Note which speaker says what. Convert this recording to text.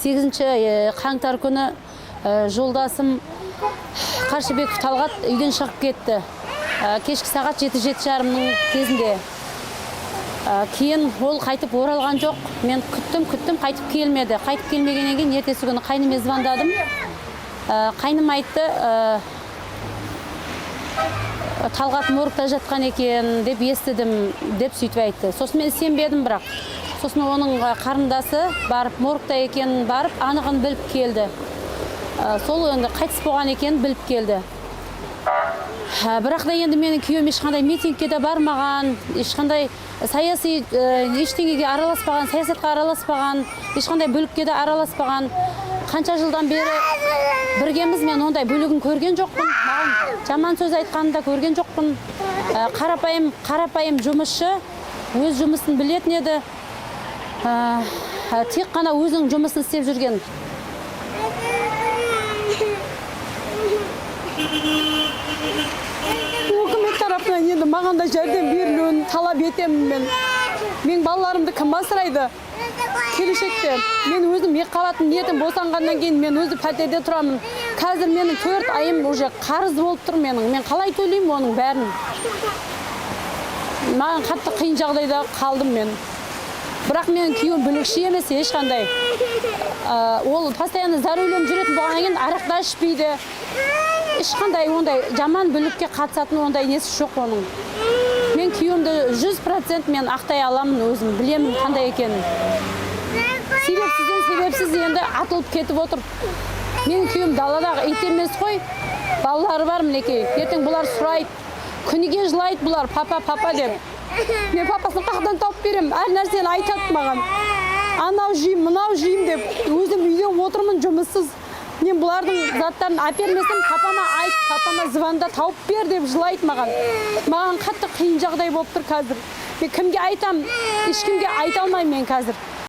Speaker 1: 8 қаңтар күні жолдасым Қаршыбеков Талғат үйден шығып кетті. Кешкі сағат 7-7:30-ның кезінде. Кейін ол қайтып оралған жоқ. Мен күттім, күттім, қайтып келмеді. Қайтып келмегеннен кейін ертесі күні қайныма звондадым. Қайным айтты, Талғат моргта жатқан екен деп естідім деп сөйтіп айтты. Сосын мен сенбедім бірақ. Сосын оның қарындасы барып моргта екенін барып анығын біліп келді. Сол енді қайтыс болған екенін біліп келді. Бірақ та енді менің күйеуім ешқандай митингке де бармаған, ешқандай саяси ештеңеге араласпаған, саясатқа араласпаған, ешқандай бүлікке де араласпаған. Қанша жылдан бері біргеміз, мен ондай бүлігін көрген жоқпын. Маған жаман сөз айтқанын да көрген жоқпын. Қарапайым жұмысшы, өз жұмысын білетін еді. Тек қана өзінің жұмысын істеп жүрген.
Speaker 2: Үкімет тарапынан енді маған да жәрдем берілуін талап етемін мен. Менің балаларымды кім асырайды? Келешекте мен өзім екі қабаттың ниетім босанғаннан кейін мен өзі пәтерде тұрамын. Қазір менің 4 айым уже қарыз болып тұр менің. Мен қалай төлеймін оның бәрін? Маған қатты қиын жағдайда қалдым мен. Бірақ менің күйеуім бүлікші емес ешқандай. Ол постоянно за рулем жүретін болғаннан кейін арақ та ішпейді. Ешқандай ондай жаман бүлікке қатысатын ондай несі жоқ оның. Мен күйеуімді 100% мен ақтай аламын, өзім білемін қандай екенін. Себепсізден себепсіз енді атылып кетіп отыр. Менің күйеуім даладағы ит емес қой, балалары бар мінекей. Ертең бұлар сұрайды, күніге жылайды бұлар, папа, папа деп. Мен папасын қаяқтан тауып беремін, әр нәрсені айтады маған. Анау жеймін, мынау жеймін деп. Өзім үйде отырмын жұмыссыз. Мен бұлардың заттарын әпермесем, папама айт, папама звонда тауып бер деп жылайды маған. Маған қатты қиын жағдай болып тұр қазір. Мен кімге айтам, ешкімге айта алмаймын мен қазір.